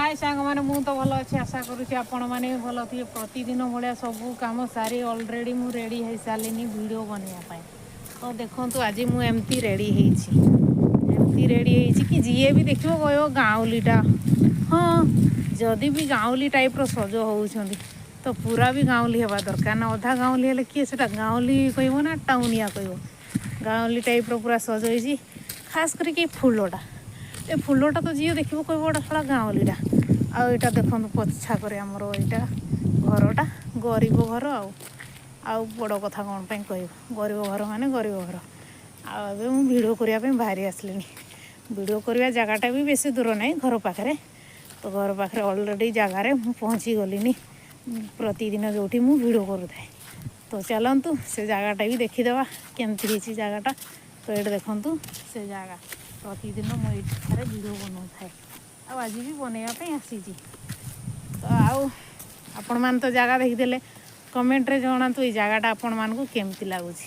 ହାଏ ସାଙ୍ଗମାନେ, ମୁଁ ତ ଭଲ ଅଛି। ଆଶା କରୁଛି ଆପଣମାନେ ବି ଭଲ ଥିବେ। ପ୍ରତିଦିନ ଭଳିଆ ସବୁ କାମ ସାରି ଅଲରେଡ଼ି ମୁଁ ରେଡ଼ି ହେଇସାରିଲିନି ଭିଡ଼ିଓ ବନେଇବା ପାଇଁ। ତ ଦେଖନ୍ତୁ, ଆଜି ମୁଁ ଏମିତି ରେଡ଼ି ହେଇଛି, ଏମିତି ରେଡ଼ି ହେଇଛି କି ଯିଏ ବି ଦେଖିବ କହିବ ଗାଉଁଲିଟା। ହଁ, ଯଦି ବି ଗାଉଁଲି ଟାଇପ୍ର ସଜ ହେଉଛନ୍ତି ତ ପୁରା ବି ଗାଉଁଲି ହେବା ଦରକାର ନା। ଅଧା ଗାଉଁଲି ହେଲେ କିଏ ସେଟା ଗାଉଁଲି କହିବ ନା ଟାଉନିଆ କହିବ? ଗାଉଁଲି ଟାଇପ୍ର ପୁରା ସଜ ହେଇଛି। ଖାସ୍ କରିକି ଏଇ ଫୁଲଟା, ଏ ଫୁଲଟା ତ ଯିଏ ଦେଖିବ କହିବ ଏଇଟା ଶଳା ଗାଉଁଲିଟା। ଆଉ ଏଇଟା ଦେଖନ୍ତୁ, ପଛାକରେ ଆମର ଏଇଟା ଘରଟା, ଗରିବ ଘର। ଆଉ ଆଉ ବଡ଼ କଥା କ'ଣ ପାଇଁ କହିବ? ଗରିବ ଘର ମାନେ ଗରିବ ଘର। ଆଉ ଏବେ ମୁଁ ଭିଡ଼ିଓ କରିବା ପାଇଁ ବାହାରି ଆସିଲିଣି। ଭିଡ଼ିଓ କରିବା ଜାଗାଟା ବି ବେଶୀ ଦୂର ନାହିଁ, ଘର ପାଖରେ। ତ ଘର ପାଖରେ ଅଲରେଡ଼ି ଜାଗାରେ ମୁଁ ପହଞ୍ଚି ଗଲିନି, ପ୍ରତିଦିନ ଯେଉଁଠି ମୁଁ ଭିଡ଼ିଓ କରୁଥାଏ। ତ ଚାଲନ୍ତୁ, ସେ ଜାଗାଟା ବି ଦେଖିଦେବା କେମିତି ହେଇଛି ଜାଗାଟା। ତ ଏଇଠି ଦେଖନ୍ତୁ ସେ ଜାଗା। ପ୍ରତିଦିନ ମୁଁ ଏଇଠାରେ ଭିଡ଼ିଓ ବନାଉଥାଏ ଆଉ ଆଜି ବି ବନେଇବା ପାଇଁ ଆସିଛି। ତ ଆଉ ଆପଣମାନେ ତ ଜାଗା ଦେଖିଦେଲେ, କମେଣ୍ଟରେ ଜଣାନ୍ତୁ ଏଇ ଜାଗାଟା ଆପଣମାନଙ୍କୁ କେମିତି ଲାଗୁଛି।